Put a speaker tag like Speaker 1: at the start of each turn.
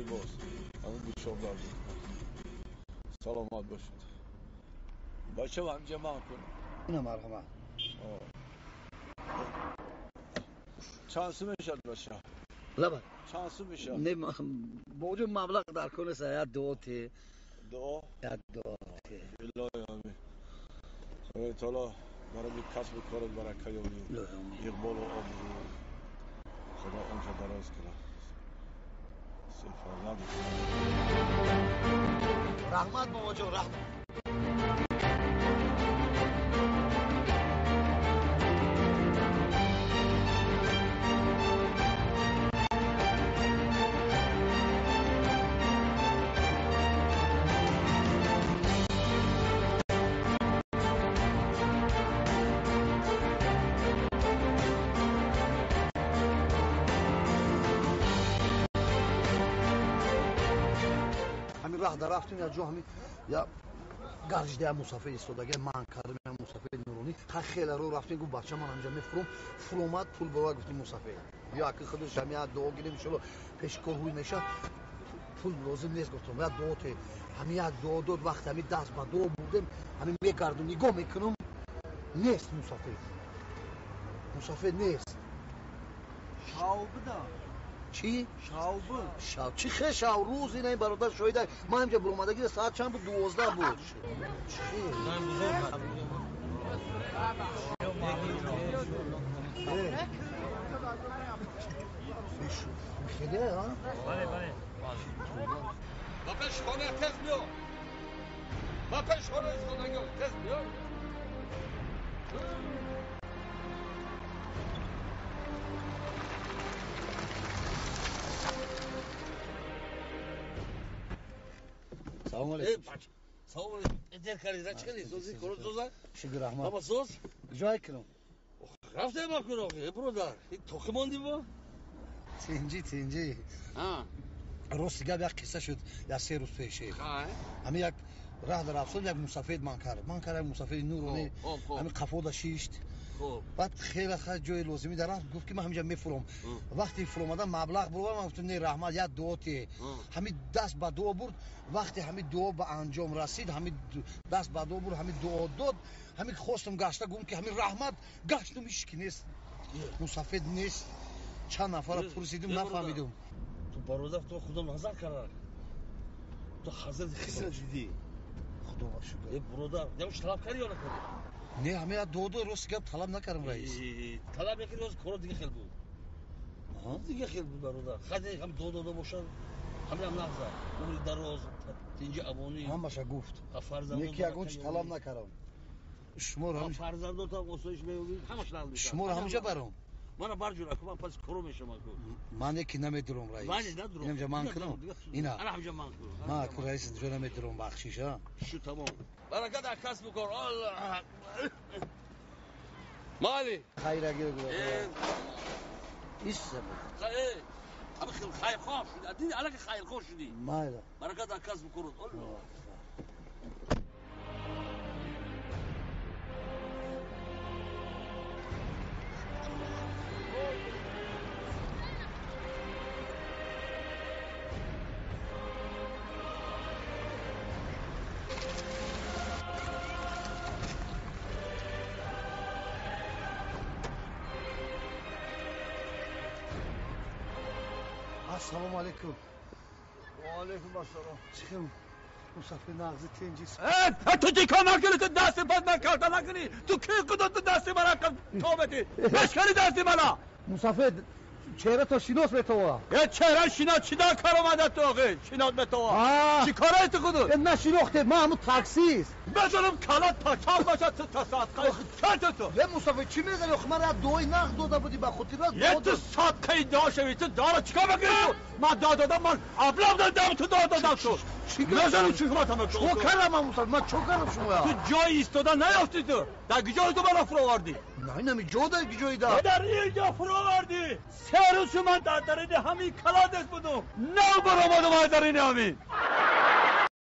Speaker 1: Боз ҳамин гӯшоб дард мекунад. Саломат бошед. Бача ҳамҷа ман кун.
Speaker 2: Ина марҳамат.
Speaker 1: Чанд сум мешад бача?
Speaker 2: Лаба.
Speaker 1: Чанд сум мешад?
Speaker 2: Не, бо ҷо маблағ дар кор нест, як дуо те.
Speaker 1: Дуо?
Speaker 2: Як дуо те.
Speaker 1: Илоҳи амин. Худои таоло барои касбу корат барака ёбӣ. Иқболу обрӯ. Худо умрро дароз кунад. Фарзанд.
Speaker 2: Раҳмат бобоҷон, раҳмат. Раҳ дар рафтем як ҷо ҳамин я гаржида я мусофир истодаги ман кардам я мусофир нуронӣ ха хеле ро рафтем гуфт бача ман ҳамҷа мефурум фуромад пул бова гуфтим мусофир ё аки худаш ҳам як дуо гирем иншоалло пеши кор ҳуй меша пул лозим нест гуфтам як дуо те ҳамин як дуо дод вақте ҳамин даст ба дуо бурдем ҳамин мегардум нигоҳ мекунам нест мусофир мусофир нест
Speaker 3: шав буда
Speaker 2: чӣ?
Speaker 3: Шав буд.
Speaker 2: Шав. Чӣ хе шав? Рӯз ина ин бародар шоҳида. Ман ҳамҷа буромадагӣ соат чанд буд? 12 буд. Чӣ хе? Хеле, а?
Speaker 4: Бале, бале.
Speaker 5: Ба пеш хона тез биё. Ба пеш хона истодагӣ тез биё.
Speaker 2: Салом алейкум.
Speaker 5: Салом алейкум. Дер кардӣ, чӣ кардӣ? Сози коро соза?
Speaker 2: Шукр раҳмат.
Speaker 5: Баба соз?
Speaker 2: Ҷой кунам.
Speaker 5: Рафтем ба кун охи, бародар. Тоқи мондӣ бо?
Speaker 2: Тинҷӣ, тинҷӣ. Рости гап як қисса шуд як се рӯз пеше. Ҳамин як раҳ дар афсод як мусафед ман кард. Ман кард як мусафеди нуронӣ. Ҳамин қафода шишт. Баъд хеле ҷои лозимӣ дар рафт гуфт ки ман ҳаминҷа мефуром. Вақте фуромадам маблағ бурдам ман гуфтам не раҳмат як дуо те. Ҳамин даст ба дуо бурд вақте ҳамин дуо ба анҷом расид ҳамин даст ба дуо бурд ҳамин дуо дод ҳамин хостам гашта гуфтам ки ҳамин раҳмат гаштам ҳеч ки нест. Мусафед нест. Чанд нафарро пурсидим нафаҳмидум.
Speaker 5: Ту бародар ту худо назар кард. Ту ҳазрати Хизр дидӣ.
Speaker 2: Худо ба шукр.
Speaker 5: Э бародар, ямш талаб кардӣ ё накардӣ?
Speaker 2: Не, ҳама як дуо рост гап талаб накардам раис.
Speaker 5: Талаб мекардӣ рост коро дига хел буд. Дига хел буд бародар. Хади ҳам дуо дода бошад, ҳамин ҳам нағза. Умри дароз, тинҷи амонӣ.
Speaker 2: Ҳамаша гуфт. Неки ягон чи талаб накардам. Шуморо
Speaker 5: фарзандотам осоиш меёбӣ, ҳамаш нағз мешавад.
Speaker 2: Шуморо ҳамҷа баром.
Speaker 5: Мана барҷура ку ман пас коро мешавам ку.
Speaker 2: Ман яки намедурам раис.
Speaker 5: Ман надурам.
Speaker 2: Инамҷа ман кунам. Ина.
Speaker 5: Ана ҳамҷа ман кунам.
Speaker 2: Ман ку раис ҷо намедурам бахшиш, а?
Speaker 5: Шу тамом. Баракат аз касбу кор. Аллоҳ. Мали.
Speaker 2: Хайра гир гура. Ис буд.
Speaker 5: Ами хел хайрхоҳ шуди. Диди алаки хайрхоҳ шуди.
Speaker 2: Майла.
Speaker 5: Баракат аз касбу кор. Аллоҳ.
Speaker 2: Ассалому алейкум.
Speaker 1: Ва алейкум ассалом.
Speaker 2: Чӣ мусафир нағзи тинҷи.
Speaker 4: Ту чӣ кор накунӣ? Ту дасти бад ман карда накунӣ. Ту ки худо ту дасти мана то бедӣ. Бешкани дасти мана.
Speaker 2: Мусафир чеҳрато шинос метова.
Speaker 4: Э чеҳра шинос чӣ дар кор омада ту охи? Шинос метова. Чӣ кораи ту худо?
Speaker 2: Э нашинохте, ман ҳамун таксист.
Speaker 4: Базанам калат пачал бошад ту тасадқаи чӣ ту?
Speaker 2: Е мусафир чӣ мезанӣ? Охи ман як дуои нағз дода будӣ ба хотир
Speaker 4: Е ту садқаи дуо шавӣ ту дора чӣ кор мекунӣ ту? Ман дуо додам ман аблаб додам ту дуо додам ту. Мезанам чӣ хизматам
Speaker 2: Чӣ кардам ман мусафир? Ман чӣ кардам шумоя?
Speaker 4: Ту ҷои истода наёфтӣ ту. Дар куҷои ту маро фуровардӣ?
Speaker 2: На инами ҷо дар куҷои да?
Speaker 4: Дар ин ҷо фуровардӣ. Се рӯз шуд ман дар дарини ҳамин каладес будум. Нав баромадам аз дарини ҳамин.